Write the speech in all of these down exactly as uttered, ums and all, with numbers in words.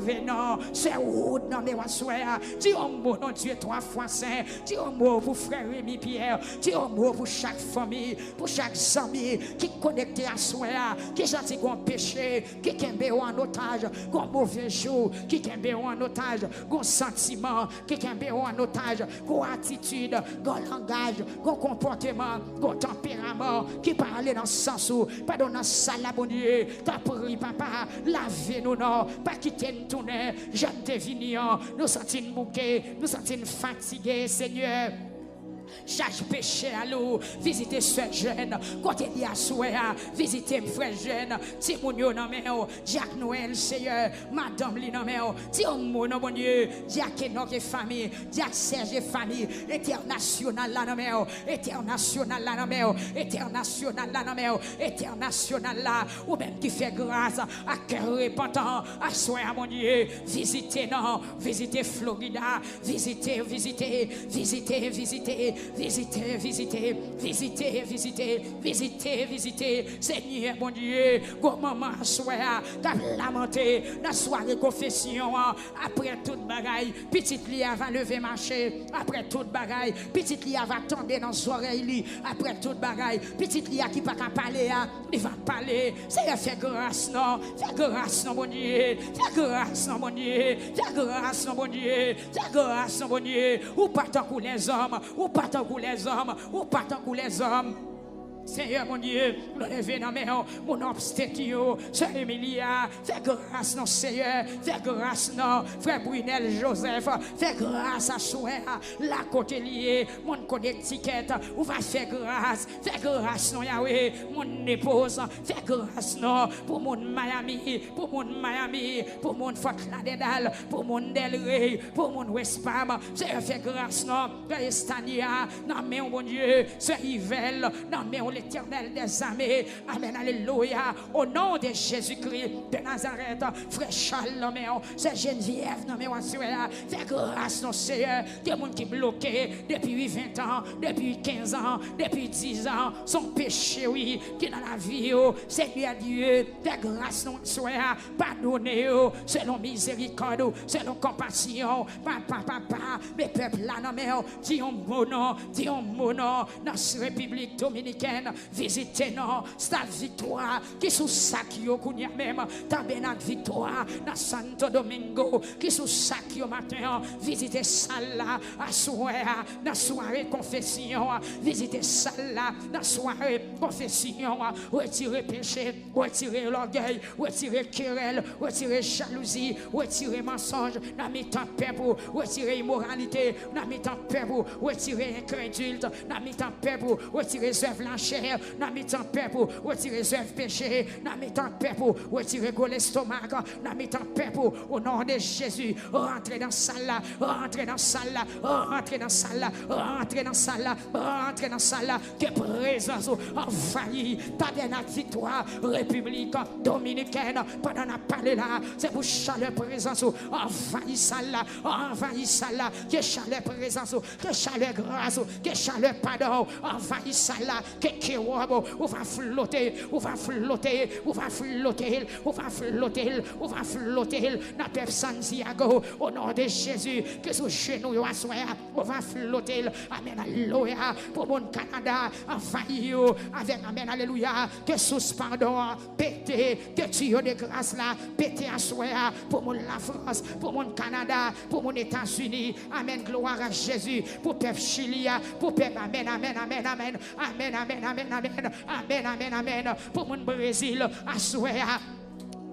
Venan, sè Wood nan men w aswè a. Di yon mo, non Dye twa fwa sen. Di yon mo pou frè Remy Pierre. Di yon mo pou chak fanmi, pou chak zanmi ki konekte aswè a, ki santi gon peche ki kenbe w an otaj, gon move jou ki kenbe w an otaj, gon santiman ki kenbe w an otaj, gon atitid, gon langaj, gon konpòteman, gon tanperaman ki pa ale nan sans ou. Pandan w nan sal la, Bondye, tanpri, papa, lave nou non. Pa kite n tounen jan n te vini an. Nou santi n bouke, nou santi n fatige, Senyè. Chaj peche a lou, vizite sè Jèn, kote li aswè a, vizite m frè Jèn, timoun yo nan men w, dyak Nwèl, Seyè, madanm li nan men w, di yon mo non Bondye, dyak Enòk e fanmi, dyak Sèj e fanmi, entènasyonal la nan men w, entènasyonal la nan men w, entènasyonal la nan men w, entènasyonal la, ou menm ki fè gras ak kè repantan, aswè a Bondye, vizite non, vizite Florida, vizite, vizite, vizite, vizite, vizite, vizite, vizite, vizite, vizite, vizite, Senyè Bondye, gon manman aswè a k ap lamante nan sware konfesyon an, apre tout bagay, pitit li a va leve mache, apre tout bagay, pitit li a va tande nan zòrèy li, apre tout bagay, pitit li a ki pa ka pale a, li va pale. Seyè, fè gras non, fè gras non Bondye, fè gras non Bondye, fè gras non Bondye, fè gras non Bondye. Ou pa tankou lèzòm, ou pa tankou lèzòm, ou pa tankou lèzòm. Seyè Bondye, nou leve nan men w, moun upstate yo, sè Emilia, fè gras non Seyè, fè gras non frè Brunel Joseph, fè gras aswè a, la kote li ye, moun Connecticut, ou va fè gras, fè gras non Yawe, moun Naples, fè gras non pou moun Miami, pou moun Miami, pou moun Fort Lauderdale, pou moun Delray, pou moun West Palm, Seyè fè gras non, Estania, nan men w Bondye, sè Yvèl, nan men w Letènèl dèzame. Amèn, alelouya. O non de Jezikri de Nazarèt, frè Chal nan men w, sè Jenevyèv nan men w aswè a. Fè gras non Seyè, gen moun ki bloke depi ven tan, depi kenz an, depi diz an, se yon peche wi ki nan lavi yo. Senyè Dye, fè gras non aswè a, padone yo selon mizerikòd ou, selon konpasyon ou. Papa, papa, men pèp la nan men w, di yon mo non, di yon mo non, nan Repiblik Dominikèn, vizite non, Stad Viktwa ki sou sak yo kounye a menm, Tabenak Viktwa nan Santo Domingo ki sou sak yo maten an, vizite sal la aswè a, nan sware konfesyon an, vizite sal la nan sware konfesyon an, retire peche, retire lògèy, retire kerèl, retire jalouzi, retire mansonj nan mitan pèp ou, retire imoralite nan mitan pèp ou, retire enkredil nan mitan pèp ou, retire zèv lachè nan mitan pèp ou, retire zèv peche nan mitan pèp ou, retire gwo lestomak nan mitan pèp ou, o non de Jezi, rantre nan sal la, rantre nan sal la, rantre nan sal la, rantre nan sal la, rantre nan sal la, ke prezans ou anvayi Tabènak Viktwa, Repiblik Dominikèn. Pandan n ap pale la, se pou chalè prezans ou anvayi sal la, anvayi sal la, ke chalè prezans ou, ke chalè gras ou, ke chalè padon ou anvayi sal la, ke kewòb ou, ou va flote, ou va flote, ou va flote, ou va flote, ou va flote nan pèp Santiago, o non de Jezi, ke sou jenou yo aswè a, ou va flote l. Amèn, alelouya. Pou moun Kanada, anvayi yo avèk, amèn, alelouya, ke sous padon an pete, ke tiyo de gras la pete aswè a, pou moun Lafrans, pou moun Kanada, pou moun Etazini. Amèn, glwa a Jezi, pou pèp Chili a, pou pèp, amèn, amèn, amèn, amèn, amèn, amèn, amèn, amèn, amèn, amèn, amèn, pou moun Brezil aswè a.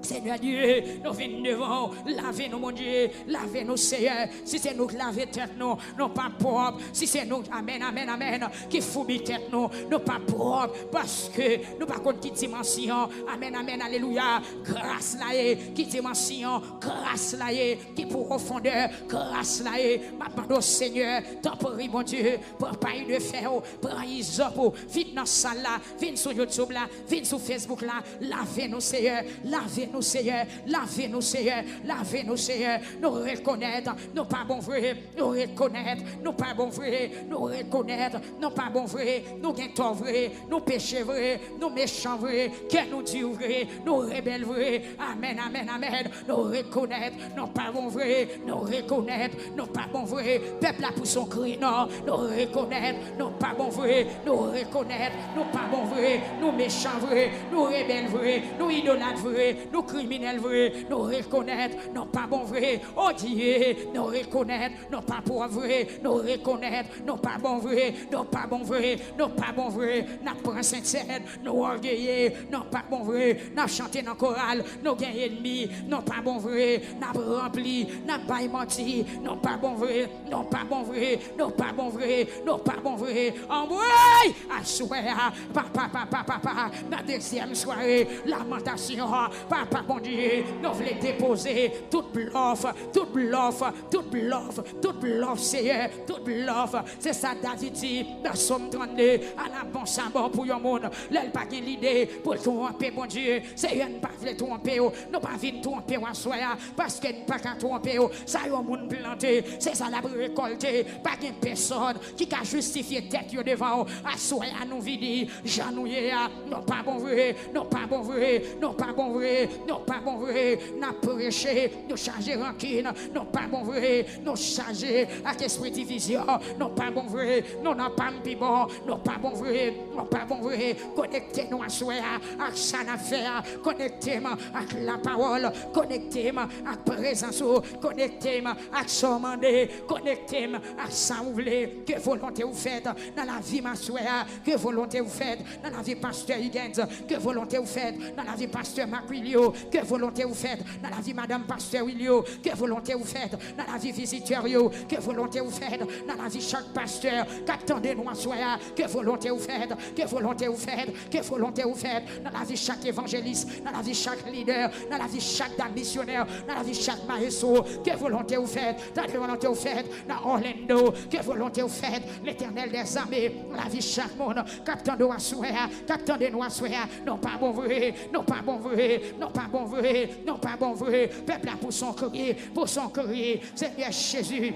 Senyè Dye, nou vin devan w. Lave nou, Bondye. Lave nou, Seyè. Si se nou k lave tèt nou, nou pa pwòp. Si se nou, amèn, amèn, amèn, ki foubi tèt nou, nou pa pwòp. Paske nou pa konn ki dimansyon. Amèn, amèn, alelouya. Gras la ye. Ki dimansyon gras la ye? Ki pwofondè gras la ye? M ap mande w, Senyè, tanpri, Bondye, pran pay de fè w, pran izòp ou, vin nan sal la, vin sou YouTube la, vin sou Facebook la, lave nou, Seyè, lave nou, Seyè, lave nou, Seyè, lave nou, Seyè. Nou rekonèt nou pa bon vre, nou rekonèt nou pa bon vre, nou rekonèt nou pa bon vre, nou gen tò vre, nou peche vre, nou mechan vre, kè nou di vre, nou rebèl vre. Amèn, amèn, amèn. Nou rekonèt nou pa bon vre, nou rekonèt nou pa bon vre. Pèp la pouse yon kri non. Nou rekonèt nou pa bon vre, nou rekonèt nou pa bon vre, nou mechan vre, nou rebèl vre, nou idolat vre, nou kriminèl vre, nou rekonèt nou pa bon vre. O Dye, nou rekonèt nou pa pwòp vre, nou rekonèt nou pa bon vre, nou pa bon vre, nou pa bon vre. N ap pran sentsèn, nou ògeye, nou pa bon vre. N ap chante nan koral, nou gen ènmi, nou pa bon vre. N ap ranpli, n ap bay manti, nou pa bon vre, nou pa bon vre, nou pa bon vre, nou pa bon vre. Anmwey! Aswè a, papa, papa, papa, nan dezyèm sware lamantasyon, papa Bondye, nou vle depoze tout blòf, tout blòf, tout blòf, tout blòf, Seyè, tout blòf. Se sa David di nan Sòm trannde. Ala bon sa bon pou yon moun lè l pa gen lide pou l twonpe Bondye. Seyè, n pa vle twonpe w. Nou pa vin twonpe w aswè a, paske n pa ka twonpe w. Sa yon moun plante, se sa l ap rekòlte. Pa gen pèsòn ki ka jistifye tèt yo devan w. Aswè a, nou vini jan nou ye a. Nou pa bon vre, nou pa bon vre, nou pa bon vre, nou pa bon vre. N ap preche, nou chaje rankin, nou pa bon vre. Nou chaje ak espri divizyon, nou pa bon vre. Nou nan pa m pi bon, nou pa bon vre, nou pa bon vre. Konekte nou aswè a ak sa n ap fè a. Konekte m ak lapawòl, konekte m ak prezans ou, konekte m ak sa w mande, konekte m ak sa w vle. Ke volonte w fèt nan lavi m aswè a. Ke volonte w fèt nan lavi pastè Higgins. Ke volonte w fèt nan lavi pastè Makwilyo. Ke volonte w fèt nan lavi madanm pastè Wilio. Ke volonte w fèt nan lavi vizitè yo. Ke volonte w fèt nan lavi chak pastè k ap tande nou aswè a. Ke volonte w fèt, ke volonte w fèt, ke volonte w fèt nan lavi chak evanjelis, nan lavi chak lidè, nan lavi chak dam misyonè, nan lavi chak mayestwo. Ke volonte w fèt, ke volonte w fèt nan Orlando. Ke volonte w fèt, Letènèl dèzame, nan lavi chak moun k ap tande w aswè a, k ap tande nou aswè a. Nou pa bon vre, nou pa bon vre, nou pa bon vre, nou pa bon vre. Pèp la pouse yon kri, pouse yon kri. Senyè Jezi,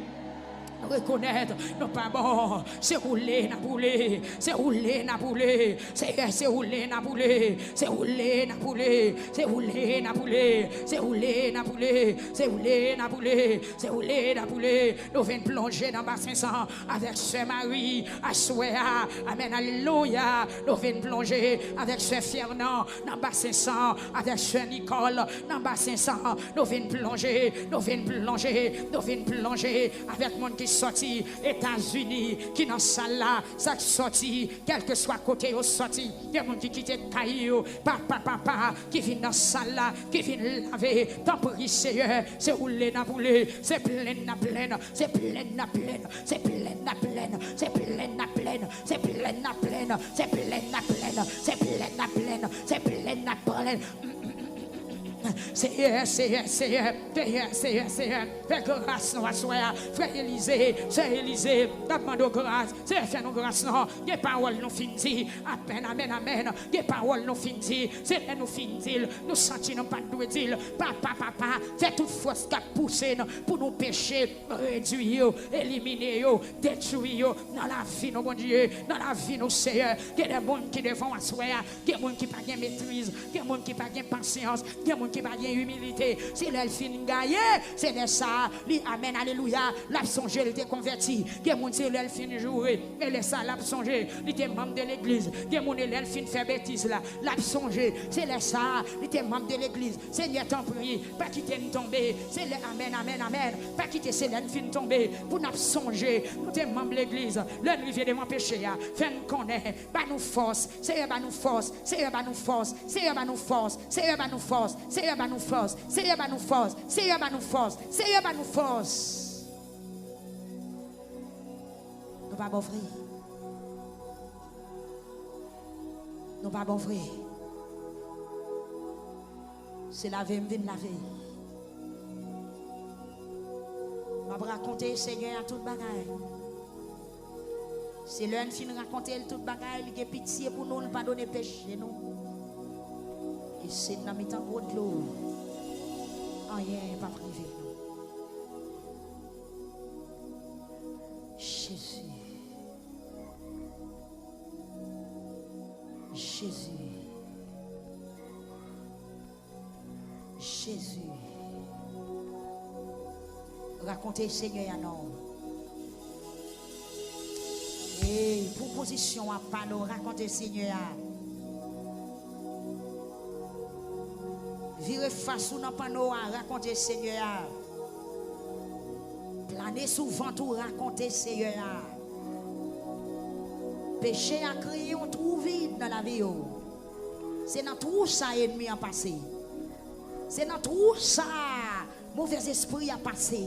nou rekonèt nou pa bon. Se woule n ap woule, se woule n ap woule. Seyè, se woule n ap woule, se woule n ap woule, se woule n ap woule, se woule n ap woule, se woule n ap woule, se woule n ap woule. Nou vin plonje nan basen san avèk sè Mari aswè a. Amèn, alelouya. Nou vin plonje avèk sè Fènan nan basen san, avèk sè Nikòl nan basen san. Nou vin plonje, nou vin plonje, nou vin plonje avèk moun ki sòti Etazini, ki nan sal la, sa k sòti, kèlkeswa kote yo sòti. Gen moun ki kite kay yo, papa, papa, ki vin nan sal la, ki vin lave. Tanpri, Seyè, se woule n ap woule, se plenn n ap plenn, se plenn n ap plenn, se plenn n ap plenn, se plenn n ap plenn, se plenn n ap plenn, se plenn n ap plenn, se plenn n ap plenn, se plenn n ap plenn. Seyè, Seyè, Seyè, Seyè, Seyè, Seyè, fè gras nou aswè a. Frè Elize, sè Elize, n ap mande w gras. Seyè, fè nou gras non. Gen pawòl nou fin di. Amèn, amèn, amèn. Gen pawòl nou fin di. Se lè nou fin di l, nou santi nou pa t dwe di l. Papa, papa, fè tout fòs k ap pouse n pou nou peche, redui yo, elimine yo, detwi yo nan lavi nou, Bondye, nan lavi nou, Seyè. Gen de moun ki devan w aswè a, gen moun ki pa gen metriz, gen moun ki pa gen pasyans, gen moun ki pa gen imilite. Se lè l fin gaye, se lè sa a, li, amèn, alelouya, l ap sonje l te konvèti. Gen moun, se lè l fin joure, e lè sa a, l ap sonje li te manm de legliz. Gen moun, e lè l fin fè betiz la, l ap sonje, se lè sa a, li te manm de legliz. Senyè, tanpri, pa kite n tonbe. Se lè, amèn, amèn, amèn. Pa kite se lè n fin tonbe pou n ap sonje nou te manm legliz. Lè n rive devan peche a, fè n konnen, ba nou fòs. Seyè, ba nou fòs. Seyè, ba nou fòs. Seyè, ba nou fòs. Seyè, ba nou fòs. Seyè, ba nou fòs. Seyè, ba nou fòs. Seyè, ba nou fòs. Seyè, ba nou fòs. Nou pa bon vre. Nou pa bon vre. Se lave m vin lave. M ap rakonte Senyè a tout bagay. Se lè n fin rakonte l tout bagay, li gen pitye pou nou, l padone peche nou. Se nan mitan gwo dlo, anyen p ap rive nou. Jezi. Jezi. Jezi. Rakonte Senyè a non. Ey, pou pozisyon w ap pale w, rakonte Senyè a. Vire fas ou nan panno a, rakonte Senyè a. Plane sou vant ou, rakonte Senyè a. Peche a kreye yon twou vid nan lavi w. Se nan twou sa ènmi an pase. Se nan twou sa movèzespri a pase.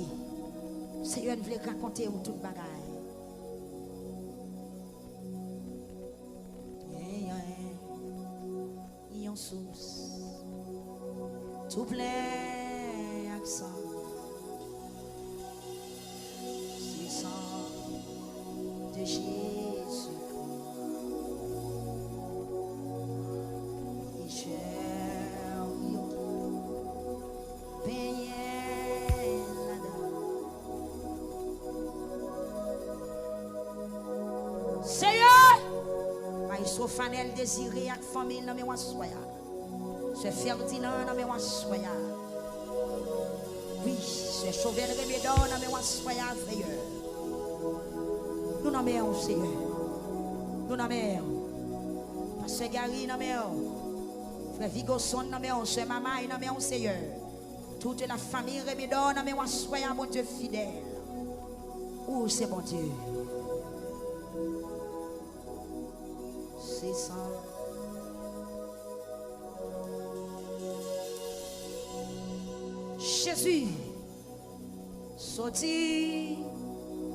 Senyè, n vle rakonte w tout bagay. Yon sous tou plen ak san. Se san de Jezikri. Peche yo ki benyen ladan. Seyè, Maestro Fanel Désiré ak fanmi l nan men w aswè a. Sè Ferdinand nan men w aswè a. Wi, Sè Chauvel Remedor nan men w aswè a, Seyè. Nou nan men w, Seyè. Nou nan men w. Pastè Gary nan men w. Frè Vigoson nan men w. Sè Mamay nan men w, Seyè. Toute la famille Remedor nan men w aswè a, Bondye fidèl. Ou se Bondye. Se san. Jezi, soti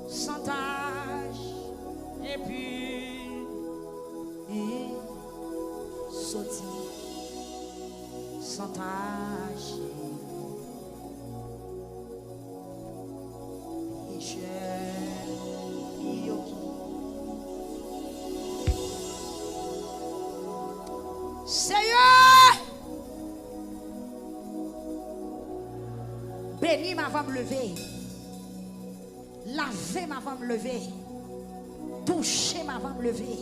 san tach epi, e soti san tach. Peche yo ki. Seyè! Beni m avan m leve. Lave m avan m leve. Touche m avan m leve.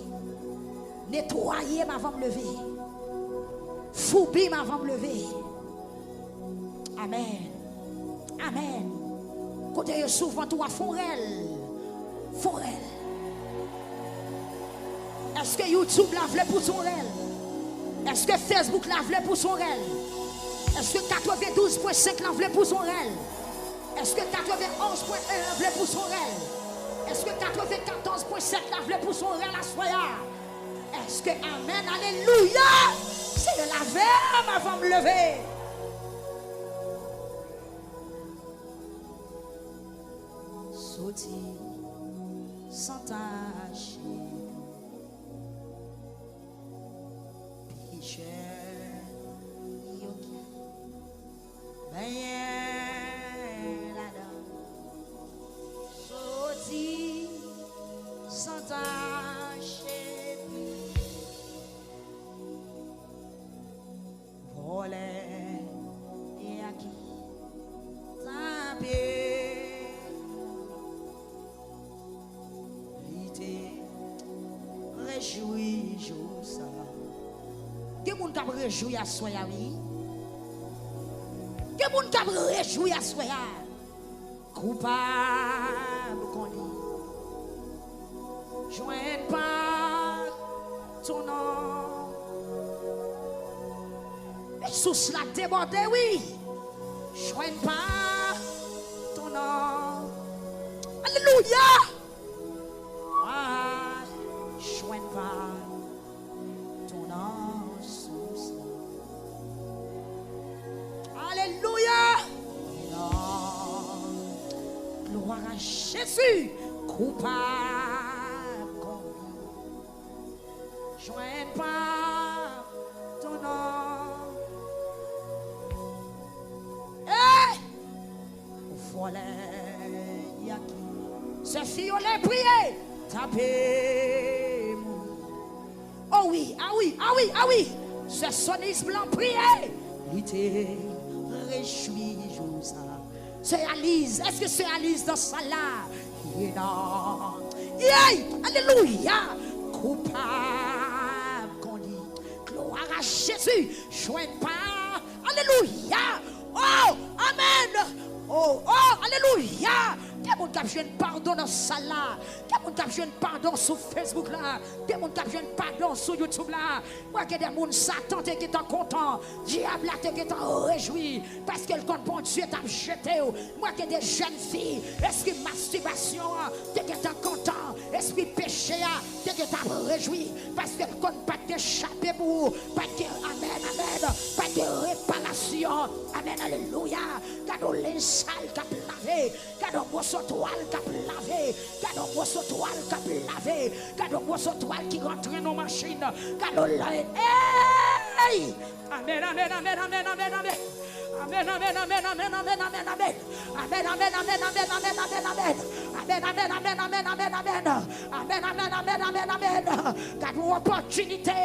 Netwaye m avan m leve. Foubi m avan m leve. Amèn. Amèn. Kote yo sou vant ou a, fè yon rèl. Fè yon rèl. Èske YouTube la vle pouse yon rèl? Èske Facebook la vle pouse yon rèl? Èske katrevendouz pwen senk la vle pouse yon rèl? Èske katrevenonz pwen en an vle pouse yon rèl? Èske katrevenkatòz pwen sèt la vle pouse yon rèl aswè a? Èske amèn, alelouya? Seyè, lave m avan m leve. Soti san tach. Peche yo ki benyen ladan. Soti san tach epi vòlè a ki tape li te rejwi jou sa. Gen moun k ap rejwi aswè a, wi. Gen moun k ap rejwi aswè a. Koupab kon li jwenn padon. E sous la debòde, wi. Jwenn padon. Alelouya. Ah, jwenn padon. Tourne en souci. Alelouya. Gloire à Jésus. Koupab kon li. Jwenn padon. Hey! Vòlè a ki. Sè Fiyole, priye. Tape moun. O wi, a wi, a wi, a wi. Sè Sonis Blan priye. Li te rejwi jou sa. Sè Aliz, èske sè Aliz nan sal la? Ye nan. Yey! Alelouya! Koupab kon li. Glwa a Jezi! Jwenn pa. Alelouya! Oh! Amèn! Oh! Oh! Alelouya! Gen moun k ap jwenn padon nan sal la. Gen moun k ap jwenn padon sou Facebook la. Gen moun k ap jwenn padon sou YouTube la. Mwen gen de moun Satan te gentan kontan. Dyab la te gentan rejwi. Paske l konn Bondye t ap jete w. Mwen gen de jèn fi. Espri mastibasyon an te gentan kontan. Espri peche a te gentan ap rejwi. Paske l konn pa t gen chape pou ou. Pa t gen, amèn, amèn. Pa t gen reparasyon. Amèn, alelouya. Gade yon lenj sal k ap lave. Gade yon moso twal k ap lave. Gade yon moso twal k ap lave. Gade yon moso twal ki rantre nan machin. Gade yon lenj. Ey! Amèn, amèn, amèn, amèn, amèn, amèn. Amèn, amèn, amèn, amèn, amèn, amèn, amèn. Amèn, amèn, amèn, amèn, amèn, amèn, amèn. Amèn, amèn, amèn, amèn, amèn, amèn, amèn. Amèn, amèn, amèn, amèn, amèn. Gade yon opòtinite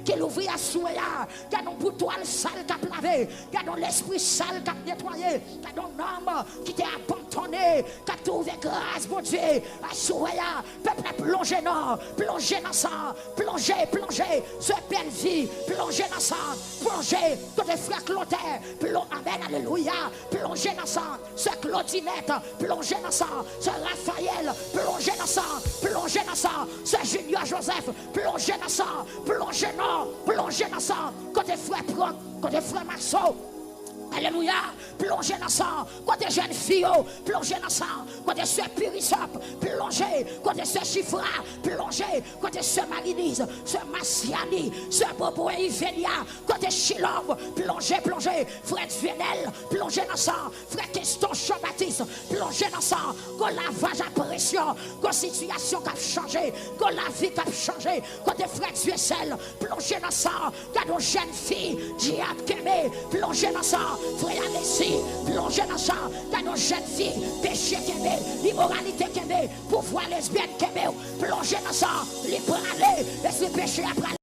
ki louvri aswè a. Gade yon bout twal sal k ap lave. Gade yon lespri sal k ap netwaye. Gade yon nanm ki te abandone, k ap twouve gras Bondye. Aswè a, pèp la plonje nan, plonje nan sa, plonje, plonje, se bèl vi, plonje nan sa, plonje, kote frè Klotè, plon-, amèn, alelouya, plonje nan sa, sè Klodinèt, plonje nan sa, sè Rafayèl, plonje nan sa, plonje nan sa, sè Junior Joseph, plonje nan sa, plonje nan, plonje nan sa, kote frè Prank, kote frè Maso, alelouya, plonje nan sa, kote jèn fi yo, plonje nan sa, kote sè Pirisop, plonje, kote sè Chifra, plonje, kote sè Mariniz, sè Masyani, sè Bobo e Ivenia, kote Chilòm, plonje, plonje, frè Dvenel, plonje nan sa, frè Keston Jean Baptiste, plonje nan sa, gon lavaj a presyon, gon sitiyasyon k ap chanje, gon lavi k ap chanje, kote frè Dye sèl, plonje nan sa, gade yon jèn fi, dyab kenbe, plonje nan sa, frè Alexis, plonje nan sa, gade yon jèn fi, peche kenbe, imoralite kenbe, pouvwa lesbyèn kenbe w, plonje nan sa, li prale, espri peche a prale.